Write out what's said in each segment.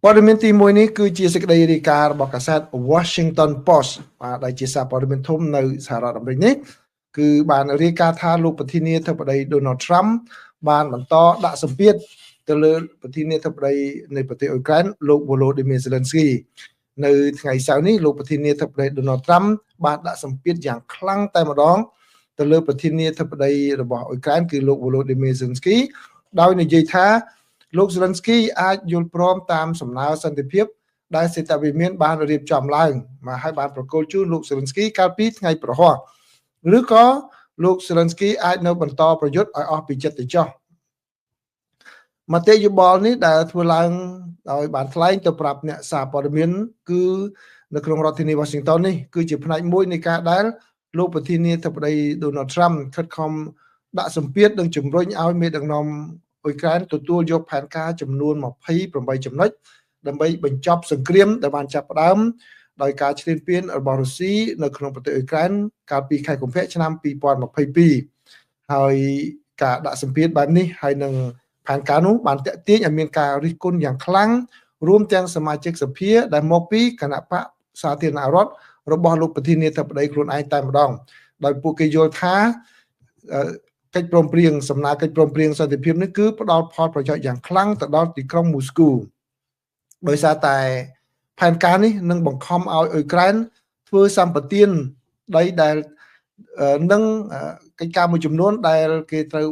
ព័ត៌មានទី1នេះគឺជាសេចក្តីរាយការណ៍របស់កាសែត Washington Post បាទដែលជាសារព័ត៌មានធំនៅសហរដ្ឋអាមេរិកនេះគឺបានរាយការណ៍ថាលោកប្រធានាធិបតី Donald Trump បានបន្តដាក់សម្ពាធទៅលើប្រធានាធិបតីនៃប្រទេសអ៊ុយក្រែនលោក Volodymyr Zelensky នៅថ្ងៃសៅរ៍នេះលោកប្រធានាធិបតី Donald Trump បានដាក់សម្ពាធយ៉ាងខ្លាំងតែម្ដងទៅលើប្រធានាធិបតីរបស់អ៊ុយក្រែនគឺលោក Volodymyr Zelensky ដោយនិយាយថាលោក Zelensky អាចយល់ព្រមតាមសំណើសន្តិភាពដែលសេតវិមានបានរៀបចំឡើងមកហើយបានប្រគល់ជូនលោក Zelensky កាលពីថ្ងៃព្រហស្បតិ៍ឬក៏លោក Zelensky អាចនៅបន្តប្រយុទ្ធឲ្យអស់ពីចិត្តទៅចោះមតិយោបល់នេះដែលធ្វើឡើងដោយបានថ្លែងទៅប្រាប់អ្នកសារព័ត៌មានគឺនៅក្នុងរដ្ឋធានី Washington នេះគឺជាផ្នែកមួយនៃការដែលលោកប្រធានាធិបតី Donald Trump ខិតខំដាក់សម្ពាធនិងជំរុញឲ្យមេដឹកនាំអ៊ុយក្រែនទទួលយកផែនការចំនួន28ចំណុចដើម្បីបញ្ចប់សង្គ្រាមដែលបានចាប់ផ្ដើមដោយការឈ្លានពានរបស់រុស្ស៊ីនៅក្នុងប្រទេសអ៊ុយក្រែនកាលពីខែកុម្ភៈឆ្នាំ2022ហើយការដាក់សម្ពាធបែបនេះហើយនឹងផែនការនោះបានទាក់ទាញឲ្យមានការរិះគន់យ៉ាងខ្លាំងរួមទាំងសមាជិកសភាដែលមកពីគណបក្សសាធារណរដ្ឋរបស់លោកប្រធានាធិបតីខ្លួនឯងតែម្ដងដោយពួកគេយល់ថាកិច្ចព្រមព្រៀងសំណើកិច្ចព្រមព្រៀងសន្តិភាពនេះគឺផ្ដល់ផលប្រយោជន៍យ៉ាងខ្លាំងទៅដល់ទីក្រុងមូស្គូដោយសារតែផែនការនេះនឹងបង្ខំឲ្យអ៊ុយក្រែនធ្វើសម្បទានដីដែលនឹងកិច្ចការមួយចំនួនដែលគេត្រូវ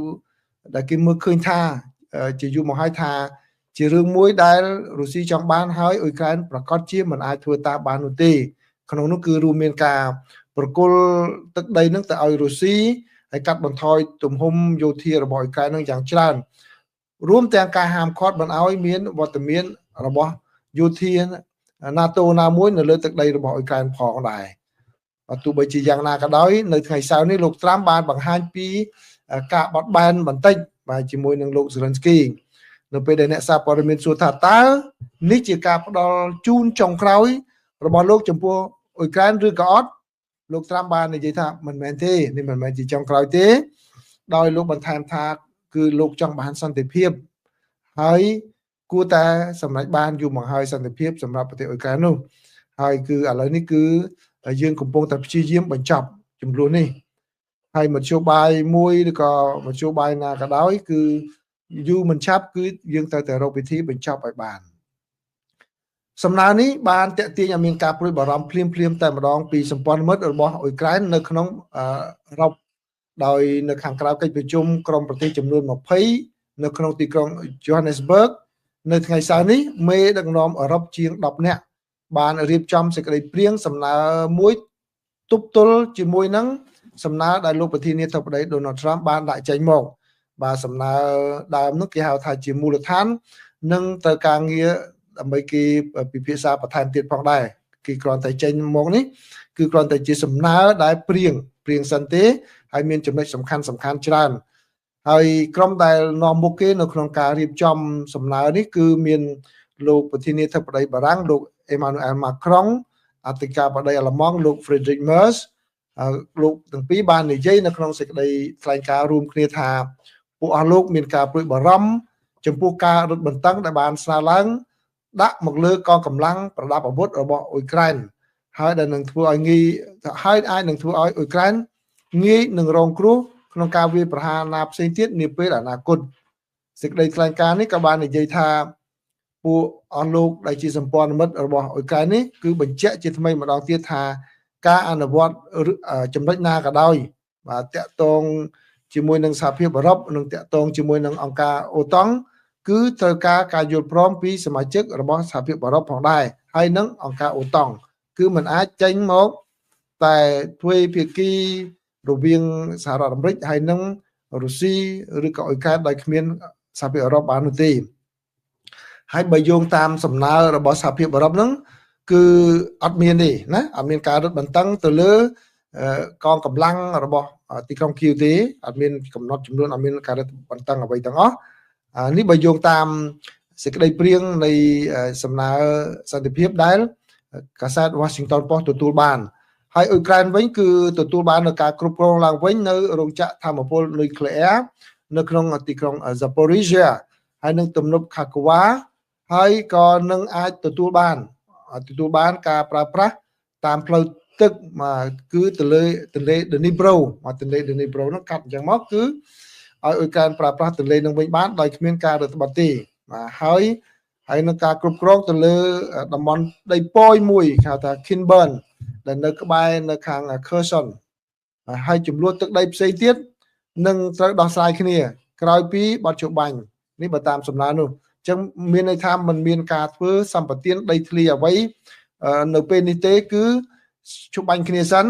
ដែលគេមើលឃើញថាជាយូរមកហើយថាជារឿងមួយដែលរុស្ស៊ីចង់បានហើយអ៊ុយក្រែនប្រកាសជាមិនអាចធ្វើតាមបាននោះទេក្នុងនោះគឺរួមមានការប្រគល់ទឹកដីនឹងទៅឲ្យរុស្ស៊ីហើយកាត់បន្ថយទំហំយោធារបស់អ៊ុយក្រែននឹងយ៉ាងច្រើនរួមទាំងការហាមឃាត់មិនឲ្យមានវត្តមានរបស់យោធា NATO ណាមួយនៅលើទឹកដីរបស់អ៊ុយក្រែនផងដែរទោះបីជាយ៉ាងណាក៏ដោយនៅថ្ងៃសៅរ៍នេះលោកត្រាំបានបង្ហាញពីការបត់បែនបន្តិចបាទជាមួយនឹងលោក Zelensky នៅពេលដែលអ្នកសារព័ត៌មានសួរថាតើនេះជាការផ្ដល់ជូនចុងក្រោយរបស់លោកចំពោះអ៊ុយក្រែនឬក៏អត់លោកត្រាំបាននិយាយថាមិនមែនទេនេះមិនមែនជាចុងក្រោយទេដោយលោកបន្ថែមថាគឺលោកចង់បានសន្តិភាពហើយគួរតែសម្រេចបានយូរមកហើយសន្តិភាពសម្រាប់ប្រទេសអ៊ុយក្រែននោះហើយគឺឥឡូវនេះគឺយើងកំពុងតែព្យាយាមបញ្ចប់ចំនួននេះហើយមធ្យោបាយមួយឬក៏មធ្យោបាយណាក៏ដោយគឺយូរមិនឆាប់គឺយើងត្រូវតែរកវិធីបញ្ចប់ឲ្យបានសំណើនេះបានទាក់ទាញឲ្យមានការព្រួយបារម្ភភ្លាមៗតែម្ដងពីសម្ព័ន្ធមិត្តរបស់អ៊ុយក្រែននៅក្នុងអឺរ៉ុបដោយនៅខាងក្រៅកិច្ចប្រជុំក្រុមប្រទេសចំនួន20នៅក្នុងទីក្រុង Johannesburg នៅថ្ងៃសៅរ៍នេះមេដឹកនាំអឺរ៉ុបជាង10នាក់បានរៀបចំសេចក្តីព្រាងសំណើមួយទប់ទល់ជាមួយនឹងសំណើដែលលោកប្រធានាធិបតី Donald Trump បានដាក់ចេញមកបាទសំណើដើមនោះគេហៅថាជាមូលដ្ឋាននិងត្រូវការងារដើម្បីគេពិភាក្សាបន្ថែមទៀតផងដែរគេគ្រាន់តែចេញមកនេះគឺគ្រាន់តែជាសំណើដែលព្រៀងសិនទេហើយមានចំណុចសំខាន់ច្រើនហើយក្រុមដែលនាំមុខគេនៅក្នុងការរៀបចំសំណើនេះគឺមានលោកប្រធានាធិបតីបារាំងលោកអេម៉ានូអែលម៉ាក្រុងអធិការបតីអាល្លឺម៉ង់លោក Friedrich Merz លោកទាំងពីរបាននិយាយនៅក្នុងសេចក្តីថ្លែងការណ៍រួមគ្នាថាពួកអស់លោកមានការព្រួយបារម្ភចំពោះការរឹតបន្តឹងដែលបានស្នើឡើងដាក់មកលើកងកម្លាំងប្រដាប់អាវុធរបស់អ៊ុយក្រែនហើយដែលនឹងធ្វើឲ្យងាយហើយអាចនឹងធ្វើឲ្យអ៊ុយក្រែនងាយនឹងរងគ្រោះក្នុងការវាយប្រហារណាផ្សេងទៀតនាពេលអនាគតសេចក្តីថ្លែងការណ៍នេះក៏បាននិយាយថាពួកអស់លោកដែលជាសម្ព័ន្ធមិត្តរបស់អ៊ុយក្រែននេះគឺបញ្ជាក់ជាថ្មីម្ដងទៀតថាការអនុវត្តចំណុចណាក៏ដោយបាទតាក់ទងជាមួយនឹងសហភាពអឺរ៉ុបនិងតាក់ទងជាមួយនឹងអង្គការអូតង់គឺត្រូវការការយល់ព្រមពីសមាជិករបស់សហភាពអឺរ៉ុបផងដែរហើយនឹងអង្គការអូតង់គឺมันអាចចេញមកតែទ្វេភាគីរវាងសហរដ្ឋអាមេរិកហើយនឹងរុស្ស៊ីឬក៏អ៊ុយក្រែនដោយគ្មានសហភាពអឺរ៉ុបបាននោះទេហើយបើយោងតាមសំណើរបស់សហភាពអឺរ៉ុបហ្នឹងគឺអត់មានទេណាអត់មានការរឹតបន្តឹងទៅលើកងកម្លាំងរបស់ទីក្រុងគៀវទេអត់មានកំណត់ចំនួនអត់មានការរឹតបន្តឹងអ្វីទាំងអស់នេះបើយោងតាមសេចក្តីព្រាងនៃសំណើសន្តិភាពដែលកាសែត Washington Post ទទួលបានហើយអ៊ុយក្រែនវិញគឺទទួលបាននូវការគ្រប់គ្រងឡើងវិញនៅរោងចក្រថាមពលនុយក្លេអ៊ែរនៅក្នុងទីក្រុង Zaporizhia ហើយនឹងទំនប់ Kharkova ហើយក៏នឹងអាចទទួលបានការប្រើប្រាស់តាមផ្លូវទឹកបាទគឺទៅលើទន្លេ Dnipro បាទទន្លេ Dnipro ហ្នឹងកាត់អញ្ចឹងមកគឺឲ្យអ៊ុយក្រែនប្រើប្រាស់ទន្លេនឹងវិញបានដោយគ្មានការរឹតបន្តឹងទេបាទហើយនឹងការគ្រប់គ្រងទៅលើតំបន់ដីពយមួយគេហៅថា Kinburn ដែលនៅក្បែរនៅខាង Kherson ហើយចំនួនទឹកដីផ្សេងទៀតនឹងត្រូវដោះស្រាយគ្នាក្រោយពីបទច្បាញ់នេះបើតាមសំណើនោះអញ្ចឹងមានន័យថាมันមានការធ្វើសម្បទានដីធ្លីអ្វីនៅពេលនេះទេគឺច្បាញ់គ្នាសិន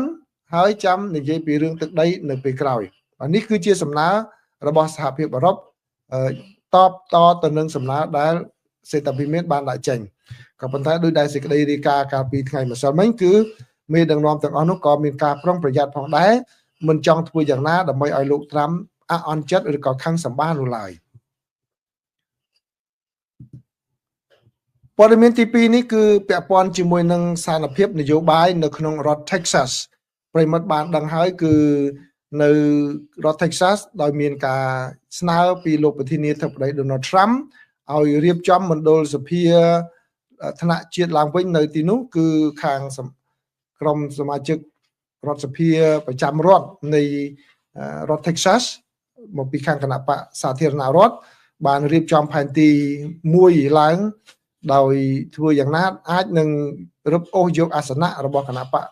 ហើយចាំនិយាយពីរឿងទឹកដីនៅពេលក្រោយបាទនេះគឺជាសំណើរបស់សហភាពអឺរ៉ុបតបតទៅនឹងសំណើដែលសេតវិមានបានដាក់ចេញក៏ប៉ុន្តែដោយដែលសេចក្តីរាយការណ៍កាលពីថ្ងៃម្សិលមិញគឺមេដឹកនាំទាំងអស់នោះក៏មានការប្រុងប្រយ័ត្នផងដែរមិនចង់ធ្វើយ៉ាងណាដើម្បីឲ្យលោកត្រាំអអន់ចិត្តឬក៏ខឹងសម្បានោះឡើយព័ត៌មានទី2នេះគឺពាក់ព័ន្ធជាមួយនឹងស្ថានភាពនយោបាយនៅក្នុងរដ្ឋ Texas ប្រិមិត្តបានដឹងហើយគឺនៅរដ្ឋ Texas ដោយមានការស្នើពីលោកប្រធានាធិបតី Donald Trump ឲ្យរៀបចំមណ្ឌលសភាថ្នាក់ជាតិឡើងវិញនៅទីនោះគឺខាងក្រុមសមាជិករដ្ឋសភាប្រចាំរដ្ឋនៃរដ្ឋ Texas មកពីខាងគណៈបកសាធារណរដ្ឋបានរៀបចំផែនទីមួយឡើងដោយធ្វើយ៉ាងណាអាចនឹងរឹបអូសយកអាសនៈរបស់គណៈបក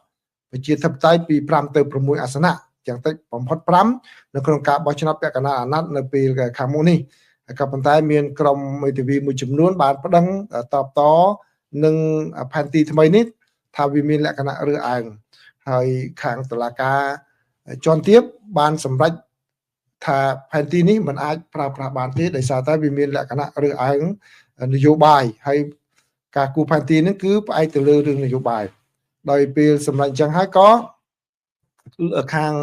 ប្រជាធិបតេយ្យពី5ទៅ6អាសនៈយ៉ាងតិចបំផុត5នៅក្នុងការបោះឆ្នោតពាក់កណ្ដាលអាណត្តិនៅពេលខាងមុខនេះក៏ប៉ុន្តែមានក្រុមមេធាវីមួយចំនួនបានប្តឹងតបតនឹងផែនទីថ្មីនេះថាវាមានលក្ខណៈរើសអើងហើយខាងតុលាការជាន់ទាបបានសម្រេចថាផែនទីនេះមិនអាចប្រើប្រាស់បានទេដោយសារតែវាមានលក្ខណៈរើសអើងនយោបាយហើយការគូផែនទីនេះគឺផ្អែកទៅលើរឿងនយោបាយដោយពេលសម្រេចអញ្ចឹងហើយក៏ខាង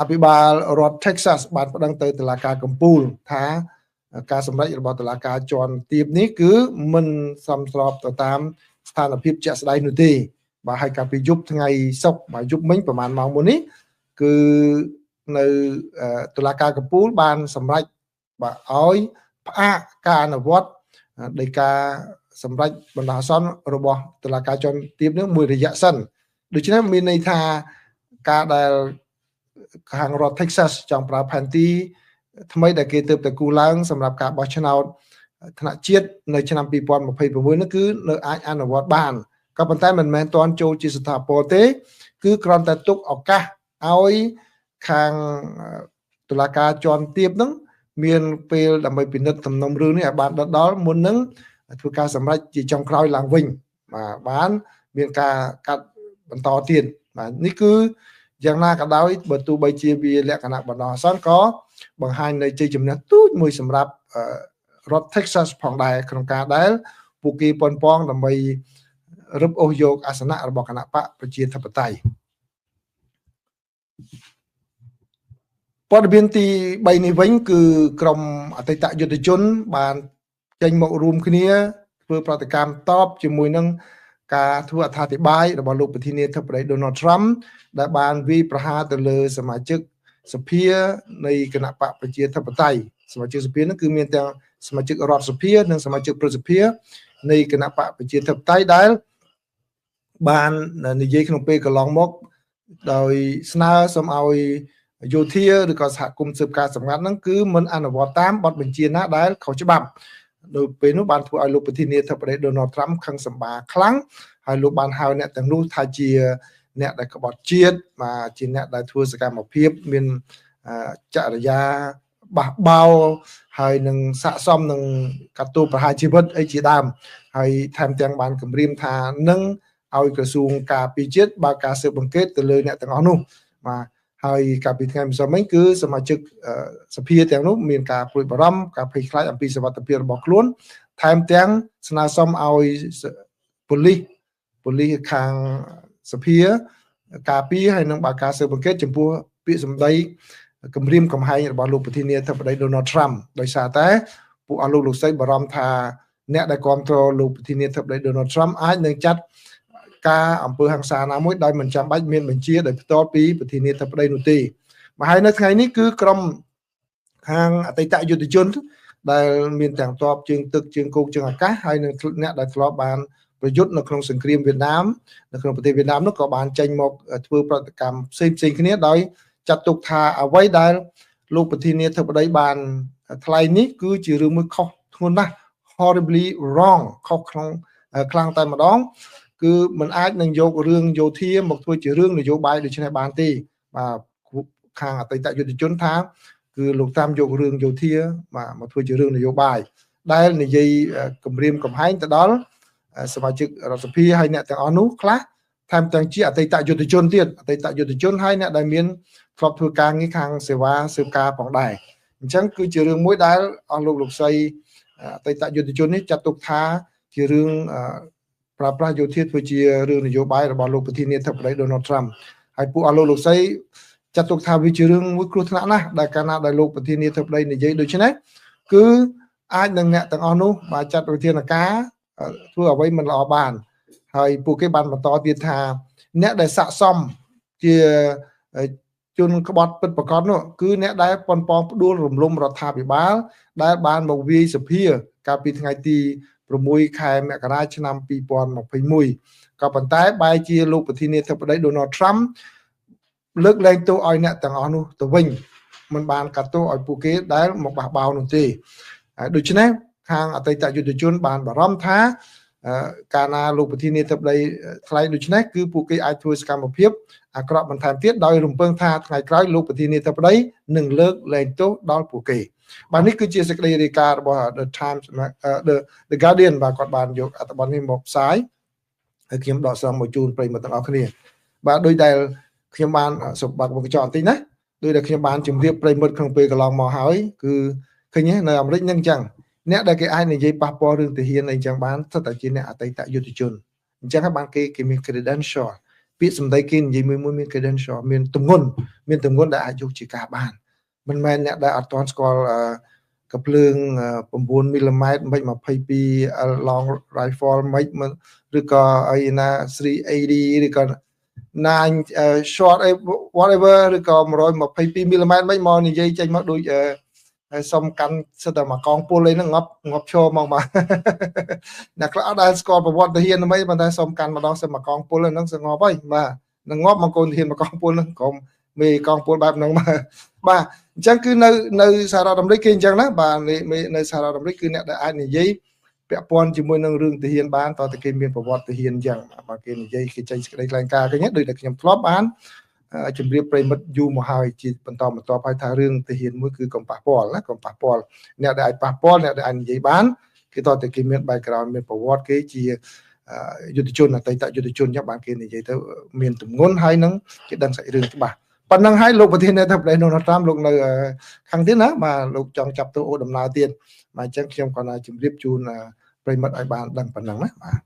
អភិបាលរដ្ឋ Texas បានប្តឹងទៅតុលាការកំពូលថាការសម្រេចរបស់តុលាការជាន់ទាបនេះគឺមិនសមស្របទៅតាមស្ថានភាពជាក់ស្ដែងនោះទេបាទហើយកាលពីយប់ថ្ងៃសុក្របាទយប់មិញប្រហែលម៉ោងមុននេះគឺនៅតុលាការកំពូលបានសម្រេចបាទឲ្យផ្អាកការអនុវត្តដីកាសម្រេចបណ្ដោះអាសន្នរបស់តុលាការជាន់ទាបនេះមួយរយៈសិនដូច្នេះមានន័យថាការដែលខាងរដ្ឋ Texas ចង់ប្រើផែនទីថ្មីដែលគេទើបតែគូឡើងសម្រាប់ការបោះឆ្នោតថ្នាក់ជាតិនៅឆ្នាំ2026នេះគឺនៅអាចអនុវត្តបានក៏ប៉ុន្តែមិនមែនទាន់ចូលជាស្ថាពរទេគឺគ្រាន់តែទុកឱកាសឲ្យខាងតុលាការជាន់ទាបហ្នឹងមានពេលដើម្បីពិនិត្យសំណុំរឿងនេះឲ្យបានដល់មុននឹងធ្វើការសម្រេចជាចុងក្រោយឡើងវិញបាទបានមានការកាត់បន្តទៀតបាទនេះគឺយ៉ាងណាក៏ដោយបើទោះបីជាវាលក្ខណៈបណ្ដោះអាសន្នក៏បង្ហាញនៅជ័យជំនះទូចមួយសម្រាប់រដ្ឋ Texas ផងដែរក្នុងការដែលពួកគេប៉ុនប៉ងដើម្បីរឹបអូសយកអាសនៈរបស់គណៈបកប្រជាធិបតេយ្យព័ត៌មានទី3នេះវិញគឺក្រុមអតីតយុទ្ធជនបានចេញមករួមគ្នាធ្វើប្រតិកម្មតបជាមួយនឹងការធ្វើអត្ថាធិប្បាយរបស់លោកប្រធានាធិបតី Donald Trump ដែលបានវាយប្រហារទៅលើសមាជិកសភានៃគណៈបកប្រជាធិបតេយ្យសមាជិកសភានោះគឺមានទាំងសមាជិករដ្ឋសភានិងសមាជិកព្រឹទ្ធសភានៃគណៈបកប្រជាធិបតេយ្យដែលបាននិយាយក្នុងពេលកន្លងមកដោយស្នើសុំឲ្យយោធាឬក៏សហគមន៍ស៊ើបការសម្ងាត់ហ្នឹងគឺមិនអនុវត្តតាមបទបញ្ជាណាដែលខុសច្បាប់ដោយពេលនោះបានធ្វើឲ្យលោកប្រធានាធិបតី Donald Trump ខឹងសម្បាខ្លាំងហើយលោកបានហៅអ្នកទាំងនោះថាជាអ្នកដែលក្បត់ជាតិបាទជាអ្នកដែលធ្វើសកម្មភាពមានចរិយាបះបោហើយនឹងស័កសមនឹងកាត់ទោសប្រហារជីវិតអីជាដើមហើយថែមទាំងបានគម្រាមថានឹងឲ្យក្រសួងការពារជាតិបើកការស៊ើបអង្កេតទៅលើអ្នកទាំងអស់នោះបាទហើយកាលពីថ្ងៃម្សិលមិញគឺសមាជិកសភាទាំងនោះមានការព្រួយបារម្ភការភ័យខ្លាចអំពីសុវត្ថិភាពរបស់ខ្លួនថែមទាំងស្នើសុំឲ្យប៉ូលីសខាងសភាការពារហើយនឹងបើកការស៊ើបអង្កេតចំពោះពាក្យសម្ដីគម្រាមកំហែងរបស់លោកប្រធានាធិបតី Donald Trump ដោយសារតែពួកអស់លោកលោកស្រីបារម្ភថាអ្នកដែលគាំទ្រលោកប្រធានាធិបតី Donald Trump អាចនឹងចាត់ការអំពើហិង្សាណាមួយដោយមិនចាំបាច់មានបញ្ជាដោយផ្ទាល់ពីប្រធានាធិបតីនោះទេមកហើយនៅថ្ងៃនេះគឺក្រុមខាងអតីតយុទ្ធជន ដែលមានទាំងតបជើងទឹកជើងគោកជើងអាកាសហើយនឹងអ្នកដែលធ្លាប់បានប្រយុទ្ធនៅក្នុងសង្គ្រាមវៀតណាមនៅក្នុងប្រទេសវៀតណាមនោះក៏បានចេញមកធ្វើប្រតិកម្មផ្សេងផ្សេងគ្នាដោយចាត់ទុកថាអ្វីដែលលោកប្រធានាធិបតីបានថ្លែងនេះគឺជារឿងមួយខុសធ្ងន់ណាស់ horribly wrong ខុសក្នុងខ្លាំងតែម្ដងគឺมันអាចនឹងយករឿងយោធាមកធ្វើជារឿងនយោបាយដូចនេះបានទេបាទខាងអតីតយុទ្ធជនថាគឺលោកតាមយករឿងយោធាបាទមកធ្វើជារឿងនយោបាយដែលនិយាយគម្រាមកំហែងទៅដល់សមាជិករដ្ឋសភាហើយអ្នកទាំងអស់នោះខ្លះថែមទាំងជាអតីតយុទ្ធជនទៀតអតីតយុទ្ធជនហើយអ្នកដែលមានធ្លាប់ធ្វើការងារខាងសេវាស៊ើបការផងដែរអញ្ចឹងគឺជារឿងមួយដែលអស់លោកលោកស្រីអតីតយុទ្ធជននេះចាត់ទុកថាជារឿងប្រើប្រាស់យោធាធ្វើជារឿងនយោបាយរបស់លោកប្រធានាធិបតី Donald Trump ហើយពួកអស់លោកលោកស្រីចាត់ទុកថាវាជារឿងមួយគ្រោះថ្នាក់ណាស់ដែលកាលណាដែលលោកប្រធានាធិបតីនិយាយដូច្នេះគឺអាចនឹងអ្នកទាំងអស់នោះបាទចាត់វិធានការធ្វើអ្វីមិនល្អបានហើយពួកគេបានបន្តទៀតថាអ្នកដែលស័ក្តិសមជាជនក្បត់ពិតប្រាកដនោះគឺអ្នកដែលប៉ុនប៉ងផ្ដួលរំលំរដ្ឋាភិបាលដែលបានមកវាយសភាកាលពីថ្ងៃទី6ខែមករាឆ្នាំ2021ក៏ប៉ុន្តែបែរជាលោកប្រធានាធិបតី Donald Trump លើកលែងទោសឲ្យអ្នកទាំងអស់នោះទៅវិញមិនបានកាត់ទោសឲ្យពួកគេដែលមកបះបោរនោះទេដូច្នេះខាងអតីតយុទ្ធជនបានបារម្ភថាកាលណាលោកប្រធានាធិបតីថ្លែងដូច្នេះគឺពួកគេអាចធ្វើសកម្មភាពអាក្រក់បន្ថែមទៀតដោយរំពឹងថាថ្ងៃក្រោយលោកប្រធានាធិបតីនឹងលើកលែងទោសដល់ពួកគេបាទនេះគឺជាសេចក្តីរាយការណ៍របស់ The Times The Guardian បាទគាត់បានយកអត្ថបទនេះមកផ្សាយហើយខ្ញុំដកស្រង់មកជូនប្រិយមិត្តទាំងអស់គ្នាបាទដោយដែលខ្ញុំបានសូមបើកមុខកញ្ចក់បន្តិចណាដោយដែលខ្ញុំបានជម្រាបប្រិយមិត្តក្នុងពេលកន្លងមកហើយគឺឃើញនៅអាមេរិកនឹងអញ្ចឹងអ្នកដែលគេអាចនិយាយប៉ះពាល់រឿងទាហានអីចឹងបានសុទ្ធតែជាអ្នកអតីតយុទ្ធជនអញ្ចឹងហើយបានគេមាន credential ពាក្យសម្ដីគេនិយាយមួយមួយមាន credential មានទម្ងន់មានទម្ងន់ដែលអាចយកជាការបានមិនមែនអ្នកដែលអត់ទាន់ស្គាល់កាំភ្លើង9មីលីម៉ែត្រមិន22 long rifle មិនឬក៏អីណា380ឬក៏9 short អី whatever ឬក៏122មីលីម៉ែត្រមិនមកនិយាយចេញមកដូចហើយសុំកាន់សិតតែមកកងពលអីហ្នឹងងាប់ងាប់ឈរមកបាទអ្នកខ្លះអត់ដែលស្គាល់ប្រវត្តិទាហានមិនប៉ុន្តែសុំកាន់ម្ដងសិតមកកងពលហ្នឹងសងាប់ហើយបាទនឹងងាប់មកកូនទាហានមកកងពលហ្នឹងក្រុមមេកងពលបែបហ្នឹងបាទបាទអញ្ចឹងគឺនៅសហរដ្ឋអាមេរិកគេអញ្ចឹងណាបាទនៅសហរដ្ឋអាមេរិកគឺអ្នកដែលអាចនិយាយពាក់ព័ន្ធជាមួយនឹងរឿងទាហានបានតើគេមានប្រវត្តិទាហានអញ្ចឹងបាទគេនិយាយគេចេញសេចក្តីថ្លែងការណ៍គេដូចតែខ្ញុំធ្លាប់បានជម្រាបប្រិមិត្តយូរមកហើយជាបន្តបន្ទាប់ហើយថារឿងទាហានមួយគឺកុំប៉ះពាល់ណាកុំប៉ះពាល់អ្នកដែលអាចប៉ះពាល់អ្នកដែលអាចនិយាយបានគេតើតែគេមាន background មានប្រវត្តិគេជាយុទ្ធជនអតីតយុទ្ធជនអញ្ចឹងបានគេនិយាយទៅមានទម្ងន់ហើយនឹងគេដឹងសាច់រឿងច្បាស់ប៉ុណ្ណឹងហើយលោកប្រធានាធិបតី Donald Trump លោកនៅខាងទៀតណាបាទលោកចង់ចាប់ទៅអូដំណើរទៀតបាទអញ្ចឹងខ្ញុំគាត់ថាជម្រាបជូនប្រិមិត្តឲ្យបានដឹងប៉ុណ្ណឹងណាបាទ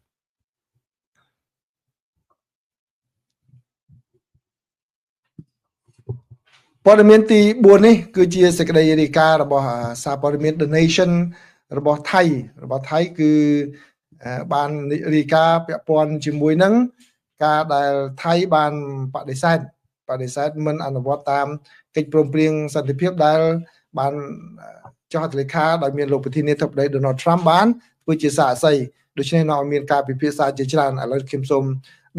ព័ត៌មានទី4នេះគឺជាសេចក្តីរាយការណ៍របស់សារព័ត៌មាន The Nation របស់ថៃគឺបានរាយការណ៍ពាក់ព័ន្ធជាមួយនឹងការដែលថៃបានបដិសេធមិនអនុវត្តតាមកិច្ចព្រមព្រៀងសន្តិភាពដែលបានចុះហត្ថលេខាដោយមានលោកប្រធានាធិបតី Donald Trump បានធ្វើជាសាក្សីដូច្នេះនៅមានការពិភាក្សាជាច្រើនឥឡូវខ្ញុំសូម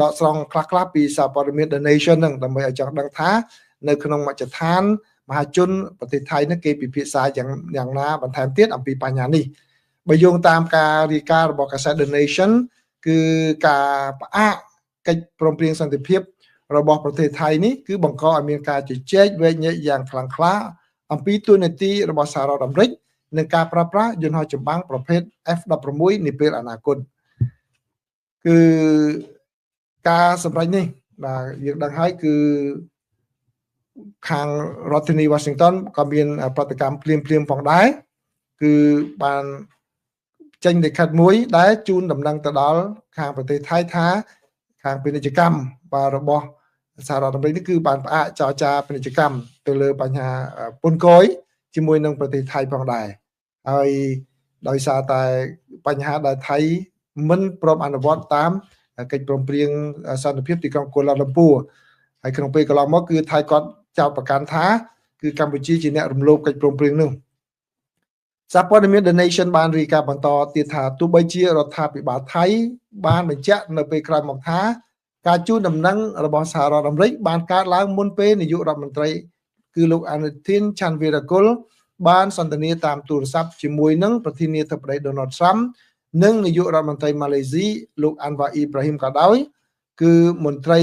ដកស្រង់ខ្លះៗពីសារព័ត៌មាន The Nation ហ្នឹងដើម្បីឲ្យចង់ដឹងថានៅក្នុងមជ្ឈដ្ឋានមហាជនប្រទេសថៃនេះគេពិភាក្សាយ៉ាងណាបន្ថែមទៀតអំពីបញ្ហានេះបើយោងតាមការរាយការណ៍របស់កាសែត The Nation គឺការផ្អាកកិច្ចព្រមព្រៀងសន្តិភាពរបស់ប្រទេសថៃនេះគឺបង្កឲ្យមានការជជែកវែកញែកយ៉ាងខ្លាំងក្លាអំពីតួនាទីរបស់សហរដ្ឋអាមេរិកនិងការប្រើប្រាស់យន្តហោះចម្បាំងប្រភេទ F-16 នាពេលអនាគតគឺការសម្រេចនេះបាទយើងដឹងហើយគឺខាងរដ្ឋធានី Washington ក៏មានប្រតិកម្មភ្លាមៗផងដែរគឺបានចេញលិខិតមួយដែលជូនដំណឹងទៅដល់ខាងប្រទេសថៃថាខាងពាណិជ្ជកម្មបាទរបស់សហរដ្ឋអាមេរិកនេះគឺបានផ្អាកចរចាពាណិជ្ជកម្មទៅលើបញ្ហាពន្ធគយជាមួយនឹងប្រទេសថៃផងដែរហើយដោយសារតែបញ្ហាដែលថៃមិនព្រមអនុវត្តតាមកិច្ចព្រមព្រៀងសន្តិភាពទីក្រុងកូឡាឡាំពួរហើយក្នុងពេលកន្លងមកគឺថៃគាត់ចោទប្រកាន់ថាគឺកម្ពុជាជាអ្នករំលោភកិច្ចព្រមព្រៀងនោះ សារព័ត៌មាន The Nation បានរាយការណ៍បន្តទៀតថាទោះបីជារដ្ឋាភិបាលថៃបានបញ្ជាក់នៅពេលក្រោយមកថាការជូនដំណឹងរបស់សហរដ្ឋអាមេរិកបានកើតឡើងមុនពេលនាយករដ្ឋមន្ត្រីគឺលោកអានុធីនឆាន់វីរ៉ាគុលបានសន្ទនាតាមទូរស័ព្ទជាមួយនឹងប្រធានាធិបតី Donald Trump និងនាយករដ្ឋមន្ត្រីម៉ាឡេស៊ីលោកអាន់វ៉ាអ៊ីប្រាហ៊ីមក៏ដោយគឺមន្ត្រី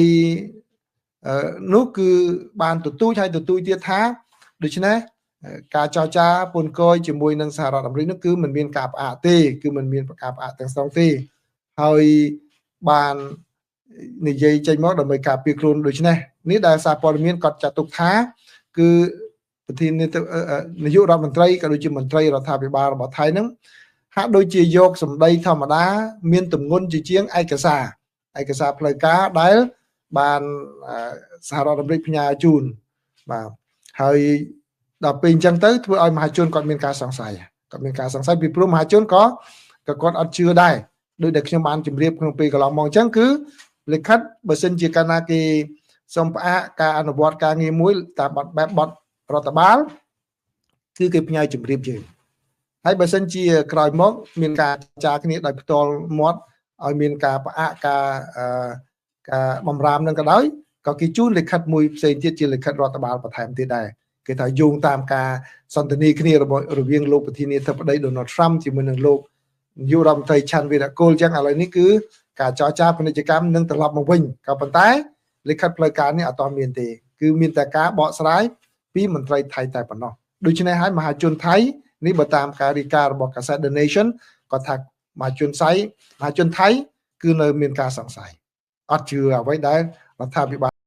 នោះគឺបានទទូចហើយទទូចទៀតថាដូច្នេះការចរចាពន្ធគយជាមួយនឹងសហរដ្ឋអាមេរិកនោះគឺមិនមានការផ្អាកទេគឺមិនមានការផ្អាកទាំងស្រុងទេហើយបាននិយាយចេញមកដើម្បីការពារខ្លួនដូច្នេះនេះដែលសារព័ត៌មានគាត់ចាត់ទុកថាគឺប្រធាននាយករដ្ឋមន្ត្រីក៏ដូចជាមន្ត្រីរដ្ឋាភិបាលរបស់ថៃហ្នឹងហាក់ដូចជាយកសម្ដីធម្មតាមានទម្ងន់ជាជាងឯកសារផ្លូវការដែលបានសហរដ្ឋអាមេរិកផ្ញើជូនបាទហើយដល់ពេលអញ្ចឹងទៅធ្វើឲ្យមហាជនគាត់មានការសង្ស័យគាត់មានការសង្ស័យពីព្រោះមហាជនក៏គាត់អត់ជឿដែរដោយដែលខ្ញុំបានជម្រាបក្នុងពេលកន្លងមកអញ្ចឹងគឺលិខិតបើសិនជាកាលណាគេសូមផ្អាកការអនុវត្តការងារមួយតាមបែបបទរដ្ឋបាលគឺគេផ្ញើជម្រាបយើងហើយបើសិនជាក្រោយមកមានការចារគ្នាដោយផ្ទាល់មាត់ឲ្យមានការផ្អាកការបំរាមនឹងក៏ដោយក៏គេជូនលិខិតមួយផ្សេងទៀតជាលិខិតរដ្ឋបាលបន្ថែមទៀតដែរគេថាយោងតាមការសន្ទនាគ្នារបស់រវាងលោកប្រធានាធិបតី Donald Trump ជាមួយនឹងលោកនាយករដ្ឋមន្ត្រីឆាន់វីរ៉ាគុលអញ្ចឹងឥឡូវនេះគឺការចរចាពាណិជ្ជកម្មនឹងត្រឡប់មកវិញក៏ប៉ុន្តែលិខិតផ្លូវការនេះអត់ទាន់មានទេគឺមានតែការបកស្រាយពីមន្ត្រីថៃតែប៉ុណ្ណោះដូច្នេះហើយមហាជនថៃនេះបើតាមការរាយការណ៍របស់កាសែត The Nation គាត់ថាមហាជនថៃគឺនៅមានការសង្ស័យអត់ជឿអ្វីដែលរដ្ឋាភិបាល